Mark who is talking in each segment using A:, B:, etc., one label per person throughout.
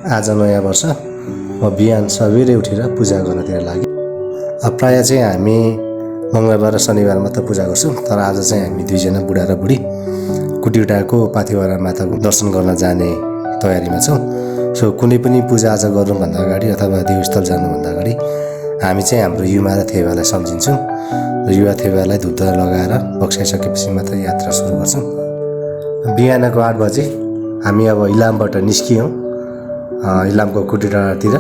A: आज नयाँ वर्ष म बिहान सबेरै उठेर पूजा गर्नतिर लागेँ। प्रायः चाहिँ हामी मङ्गलबार र शनिबार मात्र पूजा गर्छौँ, तर आज चाहिँ हामी दुईजना बुढा र बुढी कुटीडाको पाथिभरा माताको दर्शन गर्न जाने तयारीमा छौँ। सो कुनै पनि पूजाआजा गर्नुभन्दा अगाडि अथवा देवस्थल जानुभन्दा अगाडि हामी चाहिँ हाम्रो युवा र थेवालाई सम्झिन्छौँ र युवा थेवालाई धुपधुरा लगाएर बक्साइसकेपछि मात्र यात्रा सुरु गर्छौँ। बिहानको 8 बजे हामी अब इलामबाट निस्कियौँ, इलामको कुटीडातिर।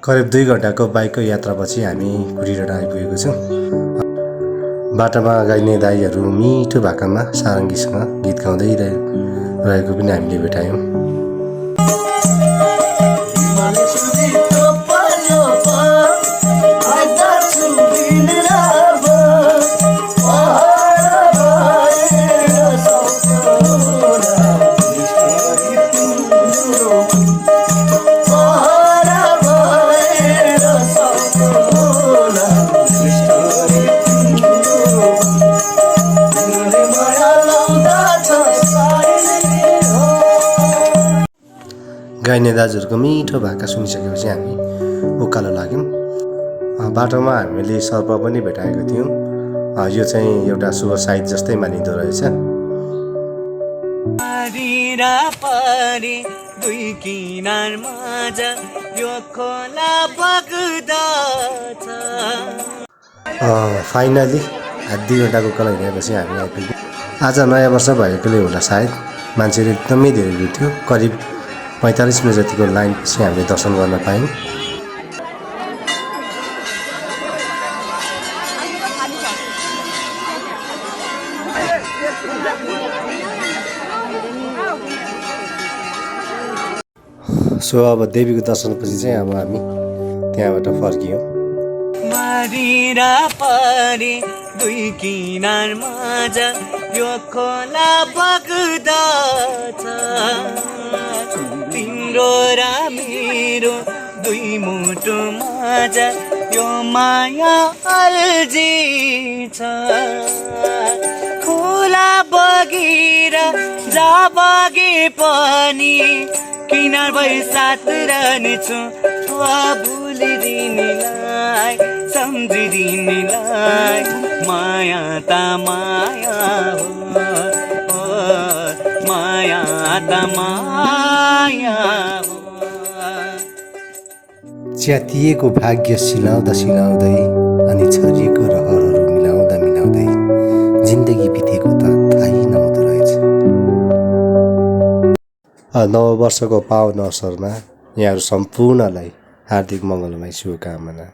A: करिब 2 घण्टाको बाइकको यात्रापछि हामी कुटीडाँडा आइपुगेको छौँ। बाटोमा गाइने दाइहरू मिठो भाकामा सारङ्गीसँग गीत गाउँदै रहेको पनि हामीले भेटायौँ। गाइने दाजुहरूको मिठो भाका सुनिसकेपछि हामी उकालो लाग्यौँ। बाटोमा हामीले सर्प पनि भेटाएको थियौँ। यो चाहिँ एउटा शुभ साइत जस्तै मानिँदो रहेछ। फाइनली 2 घण्टाको उकालो हिँडेपछि हामी आइपुग्यौँ। आज नयाँ वर्ष भएकोले होला सायद मान्छेहरू एकदमै धेरै भिड थियो। करिब 45 मिनट जतिको लाइन पछि हामीले दर्शन गर्न पायौँ। सो अब देवीको दर्शनपछि चाहिँ अब हामी त्यहाँबाट फर्कियौँ।
B: मारिरा परे दुई किनार माझ यो खोला बग्दछ, तिम्रो र मेरो दुई मुटु माझ यो माया अल्झिछ। खोला बगेर जा बगे पनि किनार भई साथ रहनेछु, भुलिदिनेलाई सम्झिदिनेलाई माया त माया हो, माया त माया हो।
A: च्यातिएको भाग्य सिलाउँदा सिलाउँदै अनि छरिएको रहरहरू मिलाउँदा मिलाउँदै जिन्दगी बितेको त थाहै नहुँदो रहेछ। नव वर्षको पावन अवसरमा यहाँहरू सम्पूर्णलाई हार्दिक मङ्गलमय शुभकामना।